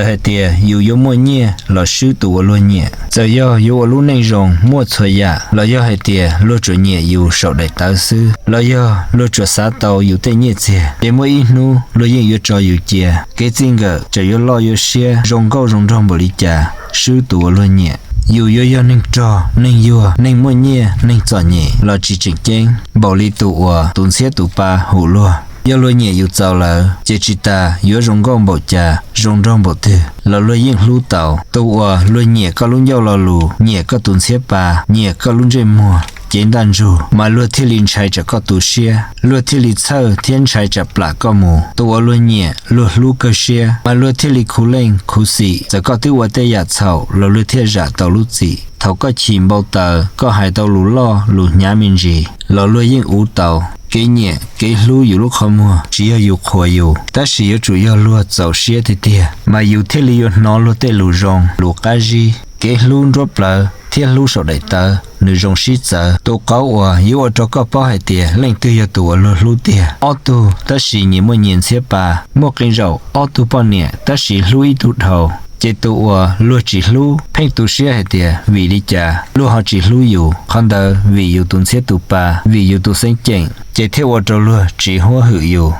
Txawm hais tias yus yuav muaj nyiaj los swb tus uas luag nyiam, txawm yog yuav ua lub neej zoo muaj txhua yam, los yog hais tias luag tsuas nyiam yus saum daim tawv xwb, los yog luag tsuas xav tau yus tej nyiaj txiag, ces muaj ib hnub luag yeej yuav tso yus cia. Kev txij nkawm txawm yuav loj yuav siab, zoo nkauj zoo nraug npaum li cas, swb tus uas luag nyiam. Yus yuav yog neeg rog neeg yuag, neeg muaj nyiaj neeg txom nyem los tsis tseem ceeb npaum li tus uas tus ntxhiab tus pa hum luag. Yog luag nyiam yus txaus lawm ces tsis tas yuav zoo nkauj npaum cas zoo nraug npaum twg los luag yeej hlub tau. Tus uas luag nyiam koj lub ncauj lo lus, nyiam koj tus ntxhiab pa, nyiam koj lub ntsej muag cev ntaj ntsug, mas luag thiaj li ntshai tsam koj tu siab, luag thiaj li txhawj thiab ntshai tsam plam koj mus. Tus uas luag nyiam luag hlub kawg siab, mas luag thiaj li khuv leej khuv xim, txawm koj twb ua tej yam txhaum los luag thiaj zam tau lub txim. Thaum koj chim npau taws, koj hais tau lus loj lus hnyav me ntsis los luag yeej uv tau. Kev nyiam kev hlub yus lub qhov muag tsis yog yus qhuas yus, tab sis yuav tsum yog luag txaus siab tiag tiag, mas yus thiaj li yuav hnov luag tej lus zoo lus qab zib. Kev hlub nruab plawv thiab hlub saum daim tawv nws zoo sib txawv. Tus qauv uas yuav ua rau koj paub hais tias leej twg yog tus uas luag hlub tiag. Ob tug tab sis nyias muaj nyias ntxhiab pa, muaj qee zaum ob tug poj niam tab sis hlub ib tug dhau, ces tus uas luag tsis hlub pheej tu siab hais tias vim li cas luag ho tsis hlub yus, qhov ntawd vim yus tus ntxhiab tus pa, vim yus tus xeeb ceem, ces thiaj ua rau luag tsis huab hwm yus.